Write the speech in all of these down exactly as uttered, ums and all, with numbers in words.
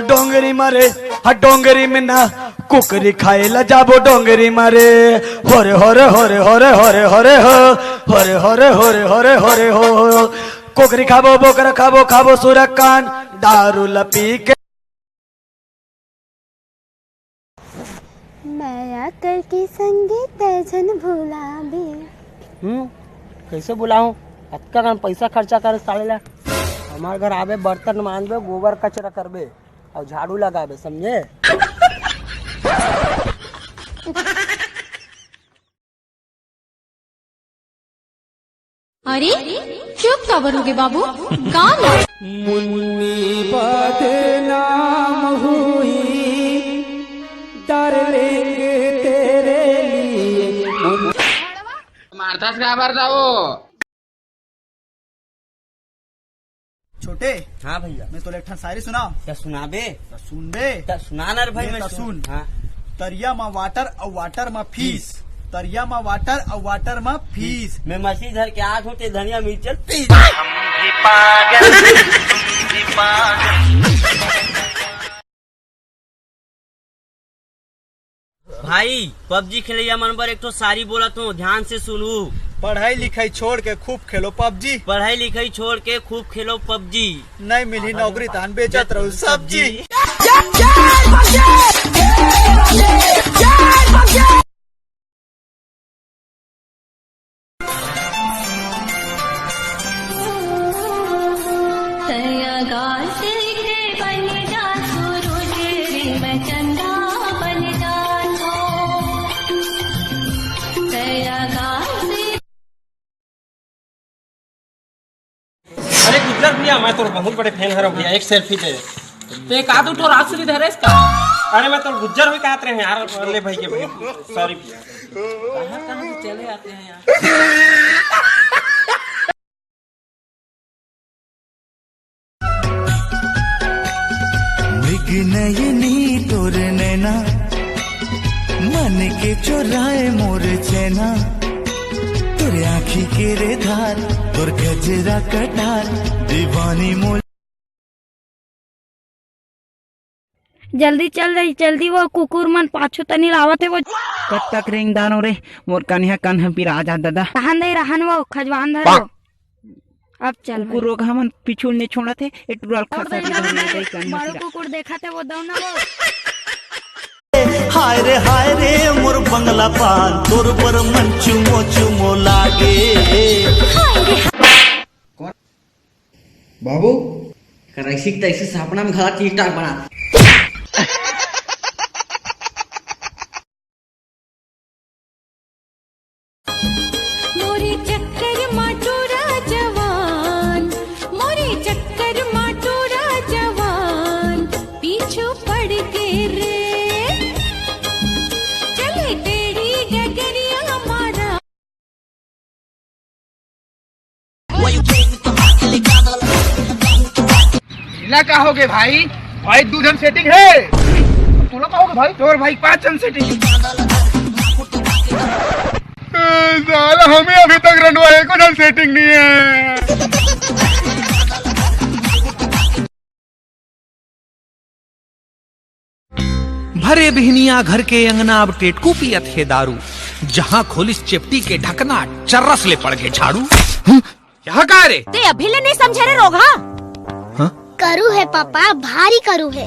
डोंगरी मारे, हा डोंगरी में ना, कुकरी खाए ला जाबो डोंगरी मारे। होरे होरे होरे होरे होरे होरे हो, होरे होरे होरे होरे होरे हो। कुकरी खाबो, बोकरा खाबो, खाबो सुरकान, दारू ला पी के। मया करके संगे तै झन भुलाबे। हम्म, कैसे बुलाऊं? अतका कन पैसा खर्चा करे साले ला। हमार घर आबे, बर्तन मांजबे, गोबर कचरा करबे और झाड़ू लगाबे, समझे? अरे, चुप काबर होगे बाबू? गा ना। मुन्नी बदनाम हुई, डार्लिंग, तेरे लिए। मारथस काबर था वो? छोटे, हाँ भैया। मैं तोला एक ठन शायरी सुनाओ। क्या सुनाबे? त सुन बे। त सुना ना रे भाई, मैं मैं त सुन। सुन। हाँ। तरिया म वाटर अउ वाटर म फीस। तरिया म वाटर अउ वाटर म फीस। मैं मछली धर के आत हूँ, ते धनिया मिर्चल पीस। हम भी पागल, तुम भी पागल। भाई, पबजी खेलैया मन बर एक ठो सारी बोलत हूँ, ध्यान से सुनू। पढ़ाई लिखाई छोड़ के खूब खेलो पबजी। पढ़ाई लिखाई छोड़ के खूब खेलो पबजी। नहीं मिली नौकरी तान बेचत रहू सब्जी। तैं आकाश के बन जा सूरज रे, मैं चंदा बन जाथों। तैं आकाश अरे गुज्जर भैया, मैं तोर बहुत बड़े फैन हरव भैया, एक सेल्फी दे। ते का दू ठो राजश्री धरेस का? अरे मैं तोर गुज्जर भी कहत रहे यार, ले भाई के भाई, सॉरी भैया। कहाँ कहाँ से चले आते हैं यार। मृग नयनी तोर नैना, मन के चोराए मोर चैना, तोर आँखी के रे धार, तोर गजरा कटार, दीवानी मोर। जल्दी चल रही, जल्दी, वो कुकुर मन पाछू तनी लावत हे वो। कब तक रेंगदानो रे, मोर कनिहा कन ह पिरा जा ददा। रहन दे, रहन वो, खजवान धर वो। अब चल कुकुर भाई। रोगहा मन पिछुल ने छोड़त हे, ए टुरा ल छोड़ खसा दे, के रहन धर ले दे, गई कनिहा बड़ो पिरा। कुकुर देखत हे वो, दौना वो। हाय रे, हाय रे, मोर बंगला पान, तोर बर मन चुमो चुमो लागे। बाबू, कर ऐसी तैसी सपना में घला ठीक ठाक बना। मोरे चक्कर मा टूरा जवान, मोरे चक्कर मा टूरा जवान, पीछू पड़ के रे, चले टेढ़ी डगरिया मारा। ढीला का होगे भाई? भाई दू झन सेटिंग हे। तोला का होगे भाई? तोर भाई पांच झन सेटिंग। ए, साला हमें अभी तक रंडवा एको झन सेटिंग नहीं है। भरे बिहनिया घर के अंगना अब टेटकू पियत हे दारू। जहां खोलिस चेपटी के ढकना, चर्रस ले पड़ गे झाड़ू। हम्म, यह का रे? ते अभी ले नहीं समझे रे रोगहा? हाँ? करू है पापा, भारी करू है।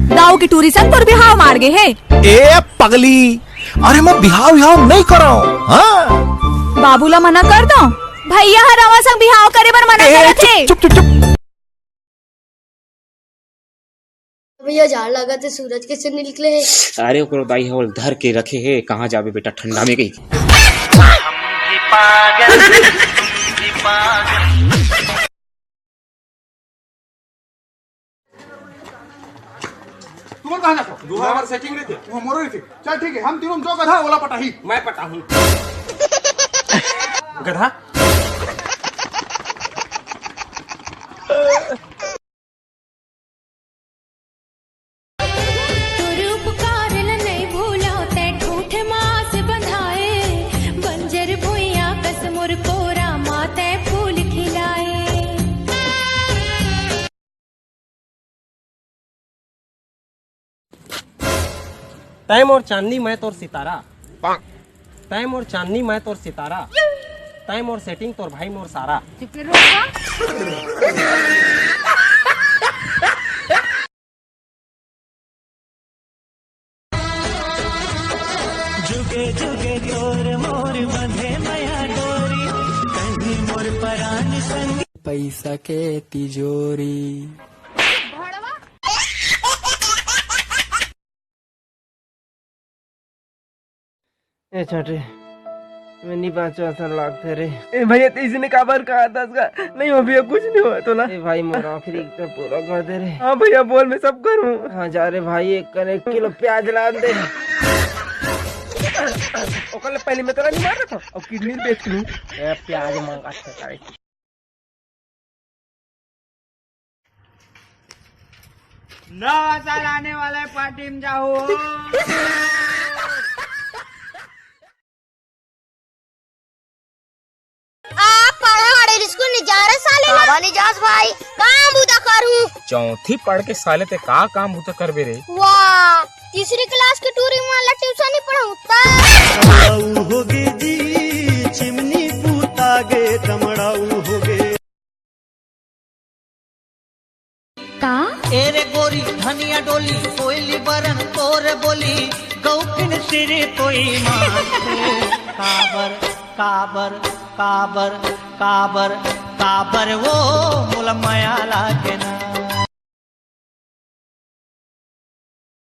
दाऊ के टूरी संग तोर बिहाव मार गे हे। ए पगली, अरे मैं बिहाव विहाव नहीं कराऊं, हाँ? बाबू ला मना कर दो, भैया ह रवा संग बिहाव करे बर मना ए, करत हे। चुप, चुप, चुप, चुप। भैया जाड़ लागत हे, सूरज कैसे निकले हे? अरे ओकरो दाई हवल धर के रखे हे, कहाँ जाबे बेटा ठंडा में गई। तुमन कहाँ जाथो? दुहा हमार सेटिंग रहिथे। वो मोरो रहिथे। चल ठीक है, हम तीनों जो गधा ओला पटाही। मैं पटाहूँ। गधा। तोर उपकार ल नइ भूलव, तैं ठूठ मास बंधाए। बंजर भुइयां कस मोर कोरा मा तैं फूल खिलाए। तय मोर चांदनी, मैं तोर सितारा। तय मोर चांदनी, मैं तोर सितारा। तय मोर सेटिंग, तोर भाई मोर सारा। जुगे जुगे तोर मोर बंधे मया डोरी, कहीं मोर परान संग पैसा के तिजोरी। ए छोटे, मैं नहीं बांचो असन लागथे रे। ए भैया, तइसने काबर कहा था उसका? नहीं हो भैया, कुछ नहीं हुआ तो ना। ए भाई, मोर आखिरी इच्छा पूरा कर दे रे। हाँ भैया, बोल, मैं सब करूँ। हाँ जा रे भाई, एक कर एक किलो प्याज लान दे। ओकर ले पहले मैं तोला नहीं मार रहा था, अब किडनी बेच लूँ। ए प्याज मांगा था। नवा साल आने वाला है, पार्टी में जाओ। आप पढ़ा हड़े स्कूल नहीं जा रहे साले ना? बाबा नहीं जास भाई। काम बुदा करूं। चौथी पढ़ के साले ते का काम बुता करबे रे? वाह, तीसरी क्लास के टूरी वाला ट्यूशन ही पढ़ाऊं ता। का? ए रे गोरी धनिया डोली, कोयली बरन तोर बोली, गौकिन सिर कोई माथे। काबर, काबर, काबर, काबर, काबर वो मोला मया लागे ना।